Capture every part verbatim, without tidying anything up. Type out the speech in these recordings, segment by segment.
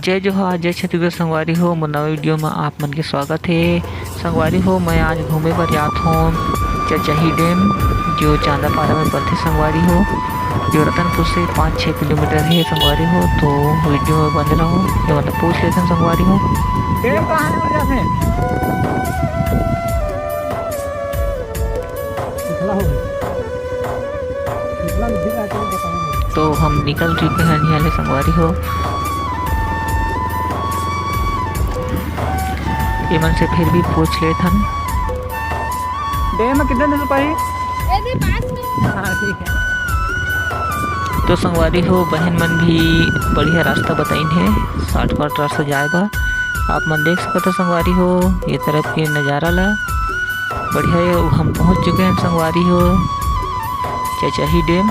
जय जोहार, जय छत्तीसगढ़ संगवारी हो, मोर नवा वीडियो में आप मन के स्वागत हे। संगवारी हो, मैं आज घूमे बर जात हों चचही डैम, जो चांदापारा में पड़थे संगवारी हो, जो रतनपुर से पाँच छः किलोमीटर हे संगवारी हो। तो वीडियो में बने रहो, ये मतलब पूछ लेते हैं संगवारी हो। डैम कहाँ है और जाते हैं? पिछला हो गया। पिछला में फिर आके बताएंगे। तो हम निकल चुके हैं यहाँ ले संगवारी हो। ये मन से फिर भी पूछ लेत हन। डैम में कितना दिन रुपाही? ये भी पाँच मिनट। हाँ, ठीक है। तो संगवारी हो, बहन मन भी बढ़िया रास्ता बताइन हे, शॉर्टकट रास्ता जाए बर। आप मन देख सकत हो संगवारी हो, ये तरफ के नज़ारा ला। बढ़िया हे, हम पहुँच चुके हैं संगवारी हो चचही डैम।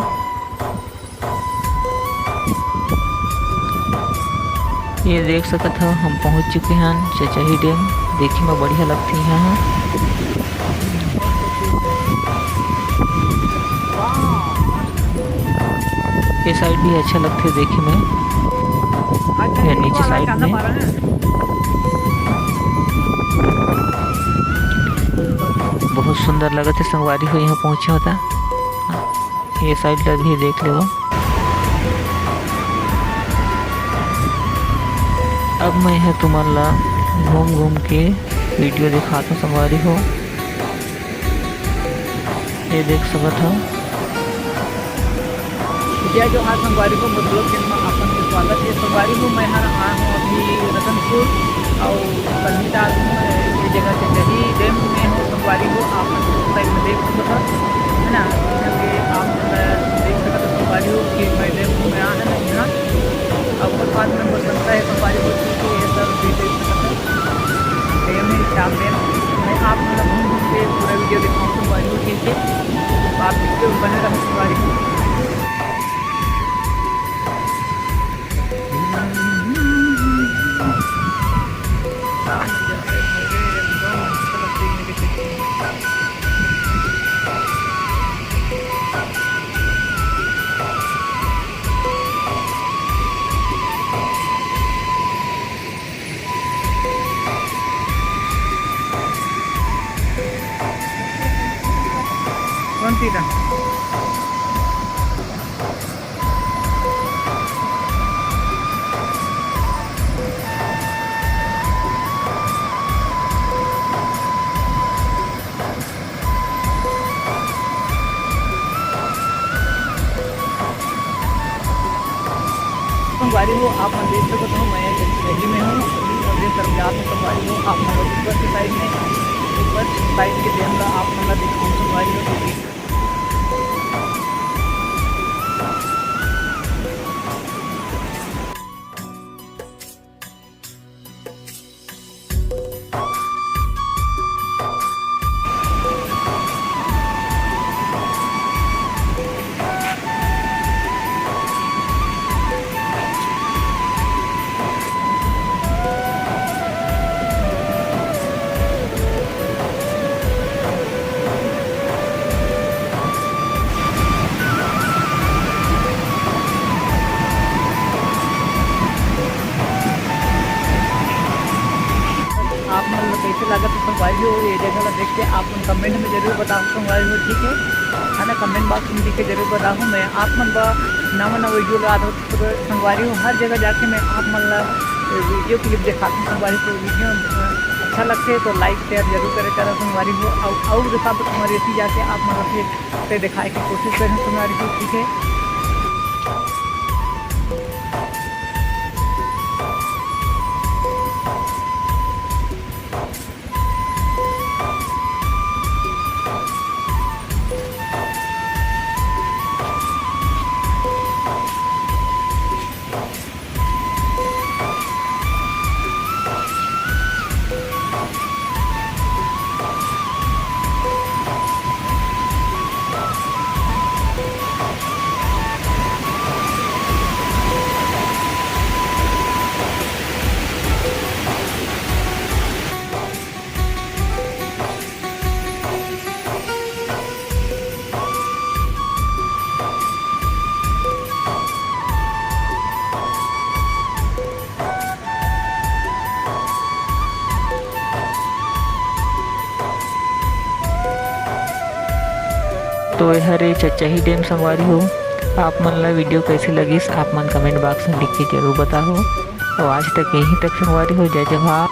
ये देख सकत हो, हम पहुंच चुके हैं चचही डैम। देखे में बढ़िया लगथे यहाँ। ये साइड भी अच्छा लगथे देखे में, ये नीचे साइड में। बहुत सुंदर लगत हे संगवारी हो, यहाँ पहुँचे होता। ये साइड ला भी देख लेवो। अब मैं ह तुमन ला घूम घूम के वीडियो दिखात हूँ संगवारी हो। ये देख सकत हो। जय जोहार संगवारी हो, मोर vlog channel में आप मन के स्वागत हे। संगवारी हो, मैं हर आए हूँ अभी रतनपुर और कल ही डाल हूँ ये जगह चचही डैम में हूँ संगवारी हो। आप मन साइड में देख सकत हो, है ना, इधर के आप मन देख सकत हो संगवारी हो कि मैं डैम में आ है ना यहाँ। अब ओकर बाद में मोर संस्था है संगवारी हो, ठीक है, ये सब भी देख सकत हो। डैम है, चाप डैम। मैं आप मन ला घूम घूम के पूरा वीडियो दिखाऊँ संगवारी हो, ठीक है, आप वीडियो में बने रहो संगवारी हो। कौन सी था? संगवारी हो, आप मन देख सकत हो, मैं चचही में हूँ, अभी, अभी तरफ जात हूँ संगवारी हो, आप मन ऊपर के साइड में, ऊपर साइड के डैम ला आप मन ला दिखाऊँ संगवारी हो। आप मन ला कैसे लागत हे संगवारी हो, ये जगह ला देख के आप मन comment में जरूर बताओ संगवारी हो, ठीक है, है ना, comment box में लिख के जरूर बताओ। मैं आप मन बर नवा नवा वीडियो ला आत रहूँ संगवारी हो, हर जगह जाके मैं आप मन ला वीडियो clip दिखाता हूँ संगवारी हो। वीडियो अच्छा लगथे तो like share जरूर करे करो संगवारी हो, और और जगह पर तुम्हारे ऐसी जाके आप मन ला फिर से दिखाए के कोशिश करें संगवारी हो, ठीक है। तो ये हरे चचही dam संगवारी हो। आप मन ला video कैसे लगिस, आप मन comment box में लिख के जरूर बताओ। और आज तक यहीं तक संगवारी हो, जय जवान।